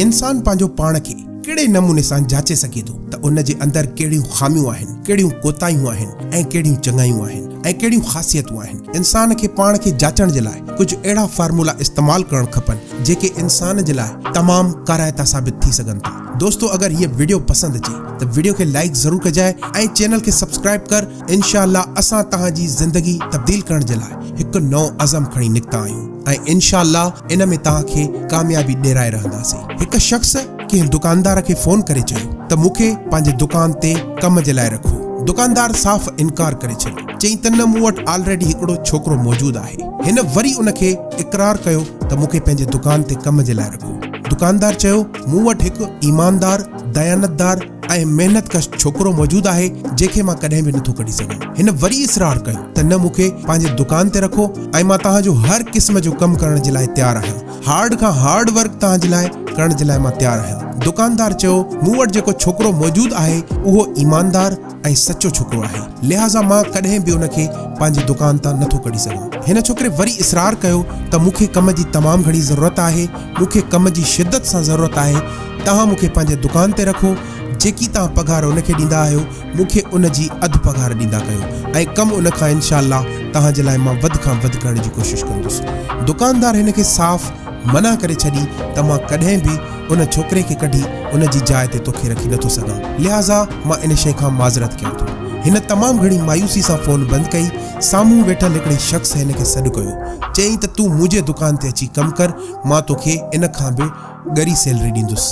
انسان پنهنجو پاڻ کي ڪهڙي نموني سان جاچي سگهي ٿو ته ان جي اندر ڪهڙيون خاميون آهن، ڪهڙيون ڪوتاهيون آهن ۽ ڪهڙيون چڱايون آهن ۽ ڪهڙيون خاصيتون آهن. انسان کي پاڻ کي جاچڻ جي لاء ڪجهه اهڙا فارمولا استعمال ڪرڻ کپن جيڪي انسان جي لاء تمام ڪارائتا ثابت ٿي سگهن ٿا. دوستو اگر هيء وڊيو پسند اچي ته وڊيو کي لائيڪ ضرور ڪجاء ۽ چينل کي سبسڪرائيب ڪر انشاء الله اسان توهان جي زندگي تبديل ڪرڻ جي لاء هڪ نئون عزم کڻي نڪتا آهيون ۽ انشاء الله ان ۾ توهان کي ڪاميابي ڏيرائي رهنداسين. هڪ شخص ڪنهن دڪاندار کي فون ڪري چيو ته مون کي پنهنجي دڪان تي ڪم جي لاء رکو. دڪاندار صاف انڪار ڪري ڇڏيو. چيائين ته نه مون وٽ آلريڊي هڪڙو ڇوڪرو موجود آهي. هن وري ان کي اقرار ڪيو ته مون کي پنهنجي دڪان تي ڪم جي لاء رکو. دڪاندار چيو مون وٽ هڪ ايماندار، ديانتدار ۽ محنت ڪش ڇوڪرو موجود آهي جنهن کي مان ڪڏهن به نٿو ڪڍي سگهان. هن وري اصرار ڪيو ته نه مون کي پنهنجي دڪان تي رکو ۽ مان توهان جو هر قسم جو ڪم ڪرڻ جي لاء تيار آهيان. هارڊ کان هارڊ ورڪ توهان جي لاء ڪرڻ جي لاء مان تيار آهيان. دڪاندار چيو مون وٽ جيڪو ڇوڪرو موجود آهي اهو ايماندار ۽ سچو ڇوڪرو آهي لهٰذا مان ڪڏهن به ان کي پنهنجي دڪان تان نٿو ڪڍي سگهان. هن ڇوڪري وري اصرار ڪيو ته مون کي ڪم جي تمام گهڻي ضرورت آهي، مون کي ڪم جي شدت سان ضرورت آهي، توهان مون کي پنهنجي دڪان تي رکو، جيڪي توهان پگهار ان کي ڏيندا آهيو، مون کي ان جي اڌ پگهار ڏيندا ڪيو ۽ ڪم ان کان انشاء الله توهان جي لاء مان وڌ کان وڌ ڪرڻ جي ڪوشش ڪندس. دڪاندار هن کي صاف منع ڪري ڇڏي ته مان ڪڏهن به ان ڇوڪري کي ڪڍي ان جي جاء تي توکي رکي نٿو سگهان، لهٰذا مان ان شيء کان معذرت ڪيان ٿو. هن تمام گهڻي مايوسي سان فون بند ڪئي. سامهون ويٺل هڪڙي شخص هن کي سڏ ڪيو. چيائين ته تون منهنجي دڪان تي اچي ڪم ڪر، مان توکي ان کان به ڳري سيلري ڏيندس.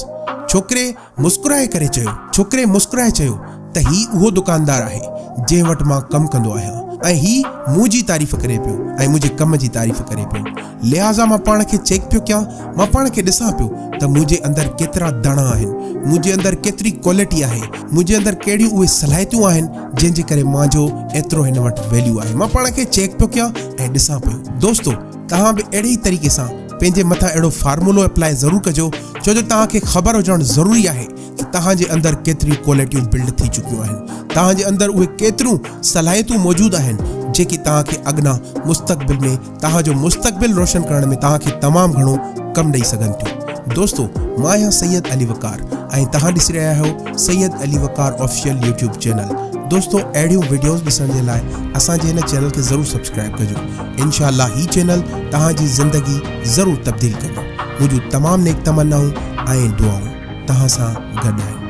ڇوڪري مسڪرائي ڪري چيو. ڇوڪري مسڪرائي چيو ته هي اهو دڪاندار آهي، جنهن وٽ مان ڪم ڪندو آهيان ۽ هي منهنجي تعريف ڪري پيو ۽ منهنجي ڪم جي تعريف ڪري پيو. لهٰذا مان پاڻ کي چيڪ پيو ڪيان، مان پاڻ کي ڏسان پيو ته منهنجي اندر ڪيترا داڻا آهن، منهنجي اندر ڪيتري ڪوالٽي آهي، منهنجي اندر ڪهڙيون اهي صلاحيتون آهن، جنهن جي ڪري مانجو ايترو هن وٽ ويليو آهي. مان پاڻ کي چيڪ پيو ڪيان ۽ ڏسان پيو. دوستو! توهان به اهڙي ئي طريقي سان پنهنجي مٿان اهڙو فارمولو اپلائي ضرور ڪجو ڇو جو توهان کي خبر هجڻ ضروري آهي ته توهان جي اندر ڪيتريون ڪوالٽيون بلڊ ٿي چڪيون آهن توهان جي اندر اهي ڪيتريون صلاحيتون موجود آهن جيڪي توهان کي اڳنا مستقبل ۾ توهان جو مستقبل روشن ڪرڻ ۾ توهان کي تمام گهڻو ڪم ڏئي سگهن ٿيون دوستو مان آهيان سيد علي وقار ۽ توهان ڏسي رهيا آهيو Syed Ali Waqar official YouTube channel دوستو اهڙيون وڊيوز ڏسڻ جي لاء اسان جي هن چينل کي ضرور سبسڪرائب ڪجو انشاء الله هي چينل توهان جي زندگي ضرور تبديل ڪندو. منهنجون تمام نيڪ تمنائون ۽ دعائون توهان سان گڏ آهن.